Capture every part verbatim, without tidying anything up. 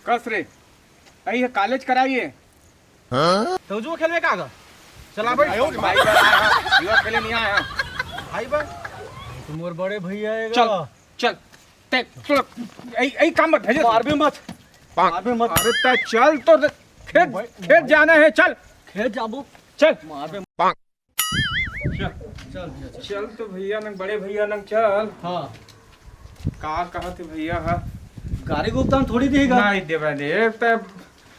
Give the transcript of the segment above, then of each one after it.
बस रे, अई हे कॉलेज कराई हे। त जुआ खेलबे का गा? चला बैठ। भाई बर आए हंव, जुआ खेले नहीं आए हंव। भाई बर? त मोर बड़े भैया हे गा। चल, चल, ते, चल, ए, ए, काम मत भेजे। मारबे मत। मारबे मत। अरे ते चल तो, खेत, खेत जाना हे, चल। खेत जाबो। चल। मारबे। चल। चल, चल, चल। चल तो भैया नंग, बड़े भैया नंग चल। हाँ। का कहत हे भैया हा? गाड़ी गुप्तान थोड़ी देगा। नहीं देवे दे, ते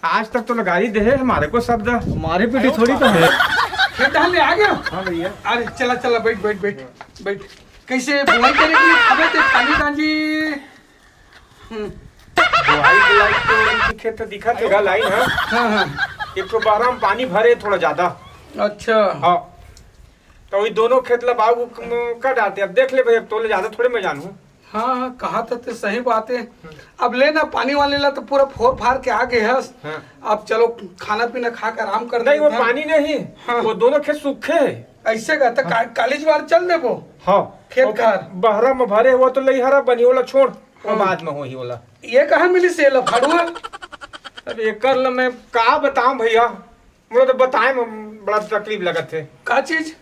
आज तक तो लगाई दे हे हमारे को शब्द। हमारे पीछे थोड़ी तो है। खेत धान ले आ गया? हाँ भैया। अरे चला, चला, बैठ, बैठ, बैठ, बैठ। कैसे बुआई करे के लिए खाबे ते पानी डाली? हम्म। बुआई के लायक तो उनके खेत तो दिखत हे गा लाइन, हाँ? हाँ, हाँ। एक तो बहरा में पानी भरे थोड़ा ज्यादा। अच्छा। हाँ। तो वही दोनों खेत ला बाबू क-, कर डालते। अब देख ले भैया, तोले ज्यादा थोड़े मैं जानू। हाँ, हाँ, कहा तो ते सही बात हे। अब ले ना, पानी वाले ला तो पूरा फोर फार के आ गए हस। हाँ। अब चलो, खाना पीना खा के आराम कर नहीं, वो लेते हैं। पानी नहीं, हाँ। वो दोनों खेत सूखे हे। ऐसे का, तो हाँ। का-, काली जुआर चल देबो। हाँ। खेत वो खार। बहरा में भरे हुआ तो लई हरा बनी, ओला छोड़, वो हाँ। बाद में होही ओला। ये कहाँ मिली से ला फड़ुआ? अब एकर ला मैं का बताऊं भैया, मोला तो बताए में बड़ा तकलीफ लगत हे। का चीज?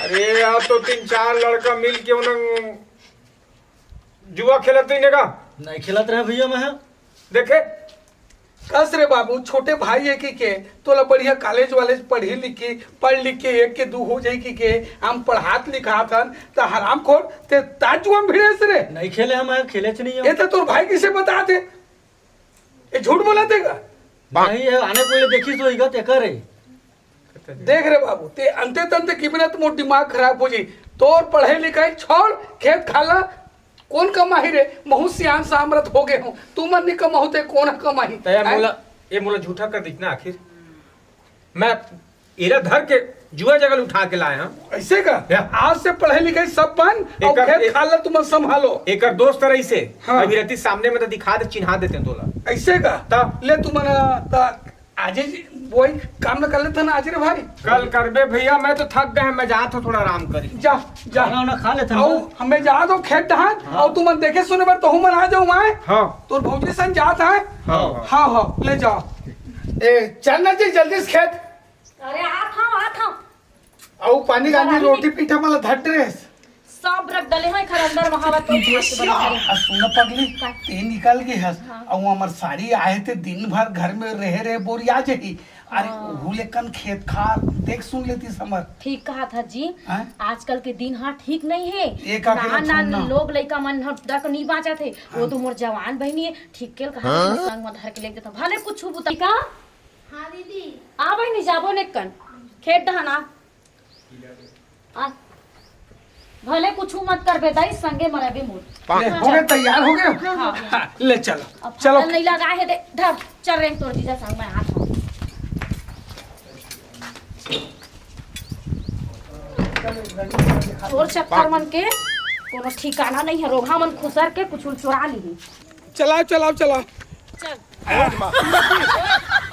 अरे यार, तो तीन चार लड़का मिल के उन्हें जुआ खेलत रही ने का? नहीं खेलत रहे भैया मैं। देखे? कस रे बाबू, छोटे भाई हे कि के, तोला बढ़िया कॉलेज वॉलेज पढ़ी लिखी, पढ़ लिख के एक के दू हो जाई कि के, हम पढ़ात लिखात हन, त हरामखोर, ते ता जुआ में भिड़ेस रे। नहीं खेले हम, खेले च नहीं हम। ये तो तोर भाई किसे बता दे? ये झूठ बोला देगा? नहीं, ये आने को ये देखी तो इगत एकर है। देख रे बाबू, ते अंते तंते की बिना तो मोर दिमाग खराब हो जाई। तोर पढ़े लिखाई छोड़, खेत खाला, कौन कमाही रे? महू सियान सामरथ हो गए हूँ, तू मन नहीं कमाहू ते कौन कमाही? त ये हैं? मोला, ये मोला झूठा कर दिस ना आखिर। मैं एला धर के जुआ जगह उठा के लाए हंव। ऐसे का? या। आज से पढ़े लिखे सब बंद और एकर, खेत ए-, खाला तुमन संभालो। एकर दोस्त रहिसे, हाँ। अभी रहती सामने में तो दिखा दे, चिन्हा देते हैं तोला। ऐसे का? तब? ले तुमन, त आजे जी, वही काम न कर लेते ना आज रे भाई। कल करबे भैया, मैं तो थक गए हंव, मैं जात हंव थोड़ा आराम करी। जा, जा। खाना वाना खा लेते हैं आओ, ना। हमें जा दो खेत डहान, हाँ। और तुमन देखे सुने बर तो हूँ मन आ जाऊँ मैं। हाँ। तोर भौजी सन जात है। हाँ, हाँ। हाँ, हाँ, ले जाओ। ए, चल ना जी, जल्दी से खेत। अरे, आत हंव, आत हंव। अउ पानी गांधी बराबर रोटी पीठा मला धट रे। सब रख डले हैं, खर अंदर वहां बा, तो हाथ से बना करे। आ, सुन पगली, का? ते निकल गए हस। हाँ। अउ हमर सारी आए थे दिन भर घर में रहे रहे बोरिया जही। अरे, हाँ। ओहू लेकन खेत खार देख सुन लेती समर। ठीक कहा था जी। हाँ? आजकल के दिन हाँ ठीक नहीं है। ये का के नान, नान लक्षण ना? लोग लइका मन ह तक नहीं बांचत है। वो हाँ। तो मोर जवान बहिनी है, ठीक के कहा हाँ? संग में धर के लेके देता। भले कुछ बुता का? हाँ दीदी। आ बहिनी, जाबो ने कन। खेत डहन आ। आ। भले कुछ मत करबे दाई, संगे मरबे मोर। ले, हो गए, तैयार हो गए? हाँ, हो गया। हाँ, ले चलो। अब चलो। फल नहीं लगा है, दे, धर, चल रे, तोर जीजा संग में हाथ हो। तोर चक्कर मन के कोनो ठिकाना नहीं है, रोगहा मन खुसर के कुछ चुरा ली। चलाओ, चलाओ, चलाओ। चल।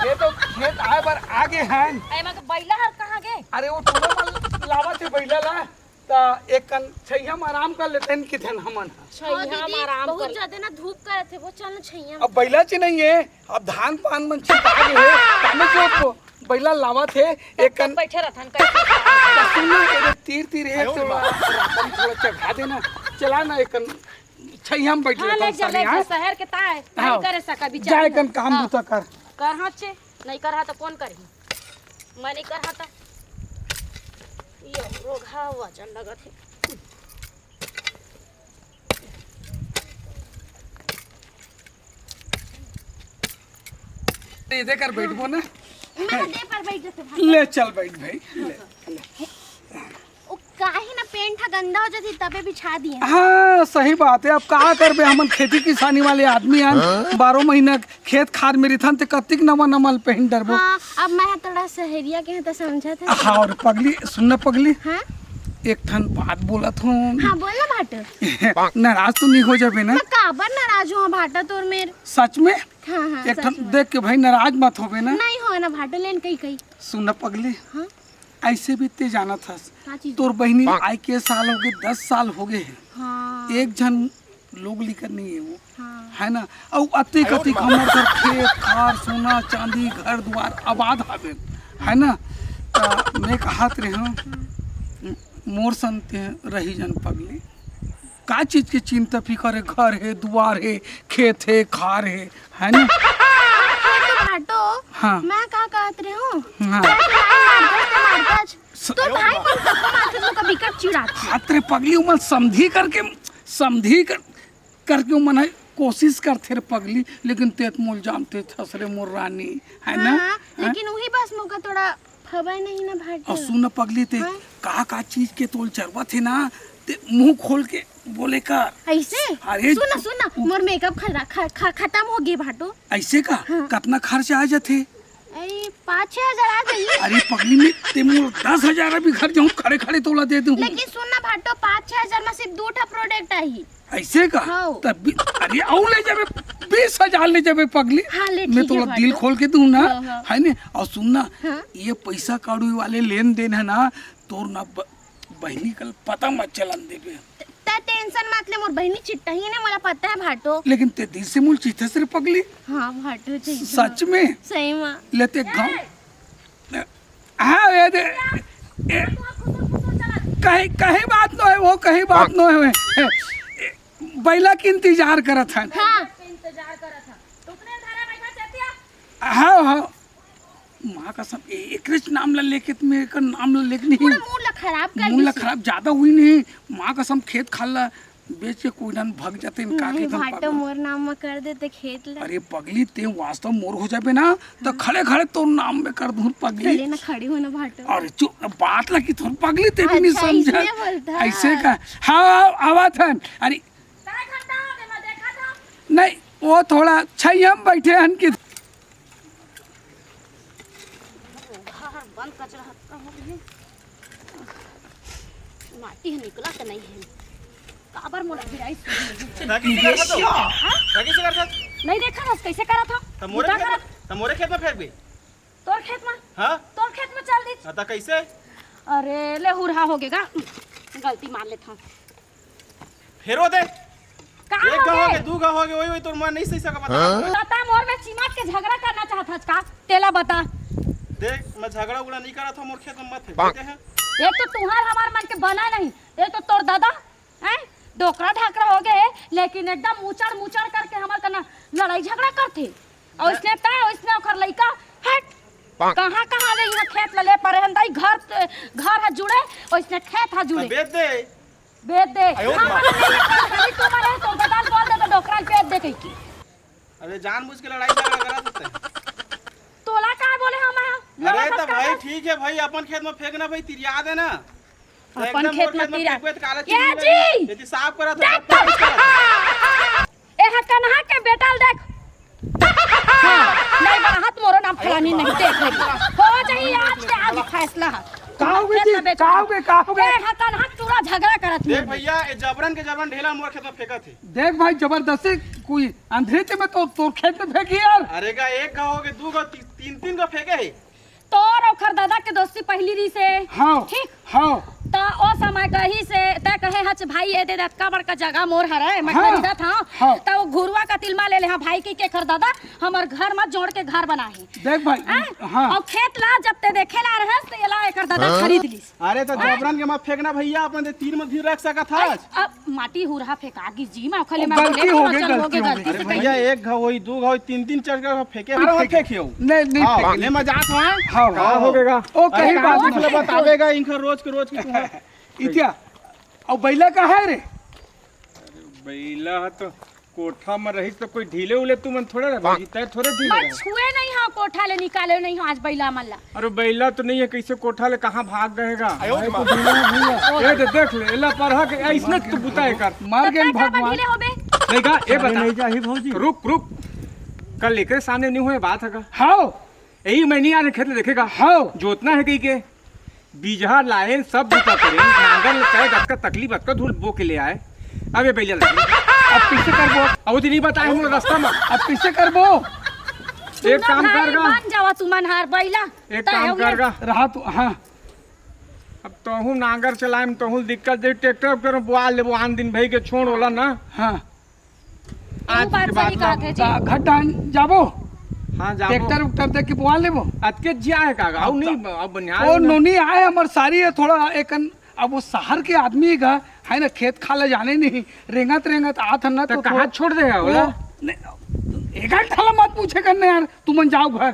ये तो खेत आए बर आगे हैं। ए, मगर बैला हर कहाँ गे? अरे, वो टोला में लावा थे बैला ला, त एक कन छैया में आराम कर लेते हैं, किथे न हमन। छैया हाँ, में दीदी, आराम बहुत कर ज्यादा ना धूप करत है, वो चल ना छैया में। अब बैला ची नहीं है, अब धान पान मन छिपा गए है, तमे जो तो बैला लावा थे, एक कन बैठे रहथन, कैसे? त सुन ना, ये तीर तीर है, तो अपन थोड़ा चढ़ा देना, चला ना एक कन। छैया में बैठ हाँ, लेता ले हूँ जा, सारी, ले जा, हाँ? शहर के ताय, हाँ। नहीं करे सका, बिचारी जाए कन काम हाँ। बूता कर। कर हाँ चे, नहीं कर हाँ तो कौन करही? मैं नहीं कर हाँ तो। ये रोगहा वजन लगत है। ये दे कर बैठबो ना। मैं दे पर बैठ जाते भाई। ले चल बैठ भाई, ले, ले। ओ, काहे ना पेंट ह गंदा हो जाती, तबे बिछा दिए। हाँ, सही बात है। अब का करबे, हमन खेती किसानी वाले आदमी हन, हाँ? बारह महीना खेत खार में रिथन, ते कतिक नवा नवा पेंट डरबो। हाँ, अब मैं ह थोड़ा सहरिया के ह त समझत है। हाँ, और पगली, सुन ना पगली, हाँ? एक ठन बात बोलत हूँ। हाँ, बोल ना भाटो। नाराज तो नहीं हो जाबे ना? मैं काबर नाराज हूँ भाटा तोर मेर? सच में? हाँ, हाँ, एक ठन देख के भाई नाराज मत होबे ना? नहीं हो ना भाटो, लेन कही कही। सुन ना पगली, हाँ? ऐसे भी ते जानत हस, का चीज? तोर बहिनी आए के साल हो गए, दस साल हो गए हैं। हाँ। एक झन लोग लिकर नहीं है वो। है ना? अउ अतेक अतेक हमर घर खेत खार, सोना चांदी, घर दुआर आबाद हवे, है ना? त मैं कहत रेहेंव, मोर संग तें रही जन पगली। का चीज के चिंता फिकर हे? घर हे, दुआर हे, खेत हे, खार हे, है ना? हे तो भाटो, हाँ। मैं का कहत रेहेंव? हाँ। क्या तू line मारथस, तो मारथस। स- तो भाई मन सबको मारथस, तो कभी कर चिढ़ाथस। हाथ रे पगली, उमन समधी करके, समधी कर, करके उमन ह कोशिश करथे रे पगली, लेकिन तें त मोला जानथस रे मोर रानी, है ना? हाँ, हैं? लेकिन उही बस मोका थोड़ा फबे नहीं ना भाटो। अउ सुन ना पगली, तें हाँ? का का चीज के तोल चरवत हे ना, तें मुंह खोल के बोले कर। अइसे? अरे सुन ना, सुन ना, मोर makeup खरा-, ख-, ख-, खतम हो गे भाटो। अइसे का? हाँ। कतना खर्चा आ जाथे? अरे, पाँच छह हजार आ जाही। अरे पगली, मैं तें मोला दस हजार अभी घर जाहूं, खड़े खड़े तोला दे दूं। लेकिन सुन ना भाटो, पाँच छह हजार में सिर्फ दू ठा product आही। अइसे का? हाँ। तब भी, अरे, अउ ले जाबे, बीस हजार ले जाबे पगली। हाँ, ले, मैं ठीक हे तोला दिल भाटो। खोल के दूं ना, हाँ, हाँ। है ने? अउ सुन ना, हाँ। ये पैसा कौड़ी वाले लेन देन हे ना, तोर ना ब-, बहिनी कल पता मत चलन देबे। त-, त tension मत ले, मोर बहिनी चिट्टा ही ने, मोला पता हे भाटो। लेकिन तें दिल से मोला चिट्ठा से रे पगली। हाँ भाटो, चिट्ठा। सच में? सही में। ले तें गाँव, हाँ, ये दे, ए, कहीं, कहीं बात नोहे, वो कहीं बात नोहे। ए, ए, बइला के इंतजार करत हन। हाँ। हाँ, हाँ। माँ कसम, ए-, एकरेच नाम ला लेके त मैं एकर नाम ला लेके नहीं। पूरा mood ला खराब कर मोर ला दिस। खराब ज्यादा हुई नहीं। माँ कसम, खेत खार ला बेच के कोई डहन भग जाते, का नहीं, के धन भाटो पागल। मोर नाम म कर देते खेत ला। अरे पगली, तें वास्तव मोर हो जाबे ना, त हाँ। खड़े खड़े तोर नाम में कर दूं पगली। चले ना, खड़ी हो ना भाटो। अरे चुप, बात ला कि थोर पगली, तें भी नहीं अच्छा, समझा। इसलिए बोलता। अइसे का? हाँ, आवत हन। अरे काय घंटा हो गया, मैं देखा था। नहीं, वो थोड़ा छैया म बइठे हन कि घर बंद कचरा हतका हो गई। माटी ह निकला त नहीं है। काबर मोला गिराई सुनी है। रागी से करत हो? हाँ? रागी से करत हो? नहीं देखा था कैसे करा था? त मोरे बूता खेत करा में, त मोरे खेत में फेंक दे। तोर खेत में? हाँ? तोर खेत में चल दी। हाँ, त कैसे? अरे, ले हुरहा हो गेगा। गलती मान लेत हूँ। फेरो दे। का एक हो घा हो गे? गे, दू घा हो गे, वही, वही तोर मन नहीं सही सका बता। हाँ? बता, मोर में चिमट के झगड़ा करना चाहत हस का? तेला बता। देख, मैं झगड़ा उगड़ा नहीं करत हूँ, मोर खेत में मत फेंक देते हैं। एक तो तुहार हमार मन के बना नहीं, एक तो तोर दादा, हैं, डोकरा ढाकरा हो गए, लेकिन एकदम मुचड़ मुचड़ करके हमार कना लड़ाई झगड़ा करथे। और मैं इसने का, इसने ओकर लइका, हट, कहाँ, कहाँ ले यहाँ खेत ले, ले परे हन दाई, घर, घर ह जुड़े, और इसने खेत ह जुड़े। बेच दे। बेच दे। आयो हाँ, रे। मने नहीं, नहीं, तू मने तो गदान बोल दे तो डोकरा ल बेच दे कहि के। अरे जानबूझ के लड़ाई झगड़ा करा सकते हैं। तोला का बोले हम हैं? अरे लड़ा तो मत भाई कर। ठीक है भाई, अपन खेत में फेंकना भाई, तिरिया देना। तो अपन एकदम खेत मोर में खेत में तिरिया। फेंकबे तो काला ए चीनी जी! लगी। यदि साफ करा तो देख तो। ए हा कन्हा के बेटा ल देख। हाँ, नहीं बड़ा हाथ मोरो नाम फलानी नहीं देख रही। हो जाही आज के आज फैसला है। का हो गए जी? का हो गए? का हो गए? ए हा कन्हा चूरा झगड़ा करत देख नहीं। भैया, ये जबरन के जबरन ढेला मोर खेत में फेंकत है। देख भाई, जबरदस्ती कोई अंधेरे में तो तोर खेत में फेंकी यार। अरे का एक घा हो गए, दू घा, ती-, तीन, तीन घा फेंके है। तोर ओखर दादा के दोस्ती पहली रही से। हाँ, ठीक? हाँ। त ओ समय कही से, तै कहे हच भाई, ए दे अतका बड़का जगह मोर हरे, मैं हाँ, खरीदत हूँ। हाँ। त वो घुरुआ का तिलमा ले ले, हाँ भाई के, के कर दादा, हमर घर मत जोड़ के घर बना है। देख भाई, हैं? हाँ। और खेत ला जब ते देखे ला रहस, त एला एकर दादा हाँ? खरीद लीस। अरे त हाँ? जबरन के मत फेंकना भैया, अपन दे तीर में धीर रख सकत हस। अब माटी हुरहा फेंका गिस जी, मैं ओखले ओ, मैं गलती बोले हो गई, चल हो गलती गई, हो गई। गलती अरे से भैया, गलती। एक घा होई, दू घा होई, तीन तीन चार घा फेंके, अरे फेंक फेंक। नहीं, नहीं हाँ, फेंक। ले मैं जात हूँ, हाँ? हाँ, का हो गएगा? ओ, कहीं अरे बात रोज नहीं। के बतावेगा, इनका रोज के रोज की तुम्हारा। इतिया, अब बैला कहाँ है रे? बैला ह तो कोठा में रहिस तो कोई ढीले उले तुमन थोड़े रहे भौजी, तै थोड़े ढीले मैं रहे। छुए नहीं हाँ, कोठा ले निकाले नहीं हाँ आज बैला मन ला। अरे बैला तो नहीं है, कैसे कोठा ले कहाँ भाग गएगा? आयो रे माँ। ए दे, देख ले, एला परहा के ऐसने तू बुता एकर। मार तो गए तै का भगवान। बंधीले होबे? नहीं का, ए अरे बता। नहीं जाही भौजी। रुक, रुक। कल एकरे सामने नहीं हुए बात है का? हाँ। यही मैं नहीं आने खेत ले देखेगा। हाँ। जोतना है कहीं के। बीजहा लाएन सब बुता करेन, नांगर ले तय अतका तकलीफ, अतका धूल बो के ले आए। अब ये बैला लगे। अब कैसे करबो? अब वो तो नहीं बताए हम लोग रास्ता में। अब कैसे करबो? एक सुनो काम भाई, कर गा। मान जावा तुमन हार बैला। एक तय काम हो गया। कर गा। रहा तू, हाँ। अब तोहू नांगर चलाए में तोहू दिक्कत दे, ट्रैक्टर पर बोआ लेबो आन दिन भाई के छोड़ वाला ना। हाँ। आज बात के बाद सही ना। कहा थे जी। त घर डाहन जाबो? हाँ, जाबो। ट्रैक्टर उक्टर देख के बोआ लेबो। अतके जिया है का? अउ नहीं, अब बनिहार ओ ना। नोनी आए, हमर सारी है थोड़ा एकन, अब वो शहर के आदमी का है ना, खेत खाला जाने नहीं, रेंगत रेंगत आत हन ना, त तो कहाँ थोड़ा छोड़ दे है ओ, ओला? नहीं, एक ठन ला मत पूछे करने यार, तुमन जाओ घर।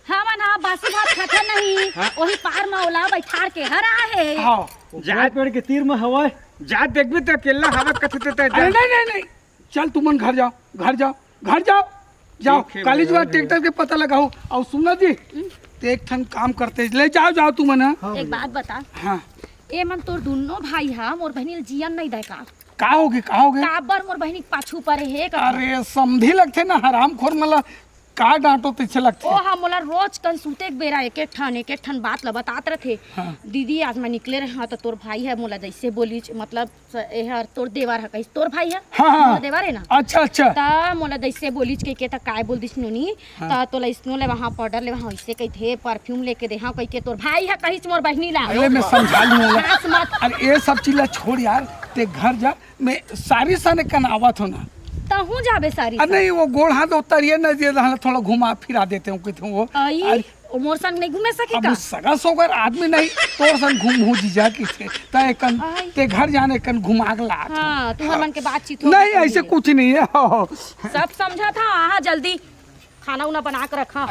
हमन हा बासी भात खाथन नहीं, हाँ। वही पार मा ओला बैठार के हर आहे। हाँ। जा पेड़ के तीर में हवय। जा देखबे त अकेला हवत कथे ते अरे जा। नहीं, नहीं, नहीं, चल तुमन घर जाओ, घर जाओ, घर जाओ, जाओ। ठीक है, काली भैया, जुआ ठीक है। ट्रैक्टर के पता लगाओ। अउ सुना जी, ते एक ठन काम करते, ले जाओ, जाओ तुमन, हाँ। हाँ एक भैया। बात बता। हाँ। ए मन तोर दुनो भाई हा मोर बहिनी ल जियन नहीं दे का? का होगे, का होगे? काबर मोर बहिनी के पाछू परे हे का? अरे समधी लगथे ना हरामखोर, मला का डांटो तइसे लगथे। ओ हा मोला रोज कन सूते के बेरा एक एक ठन, एक एक ठन बात ल बतात रथे। हाँ। दीदी आज मैं निकले रहा त तोर भाई ह मोला जइसे बोलिच, मतलब स-, एहर तोर देवर ह कहिस, तोर भाई ह? हाँ, हाँ। मोर देवर हे ना? अच्छा, अच्छा। त मोला जइसे बोलिच कहिके त काय बोल दिस नोनी, हाँ। त तोला इसनो ले वहाँ पाउडर ले वहाँ वइसे कहिथे, परफ्यूम लेके दे, हाँ कहिके तोर भाई ह कहिस मोर बहिनी ला। अरे मैं समझा लूँ ओला। खास मत। अरे ये सब चीज ला छोड़ यार, ते घर जा, मैं सारी सने कन आवत हो ना। तहूँ जाबे सारी अरे सन। नहीं, वो गोड़ हाथ उतरिए ना, ये रहला थोड़ा घुमा फिरा देते हो, कहते हो वो। आई, अरे, ओ मोर संग नहीं घूमे सके अब का? सगा सोगर आदमी नहीं, तोर संग घूम हो जीजा की थे। त एकन, आई। ते घर जाने कन घुमा के लात हो। हाँ, तुम्हार मन के बातचीत हो नहीं, गई ऐसे है। कुछ नहीं है। हो, हो। सब समझा था, हाँ, जल्दी खाना उना बना के रखा।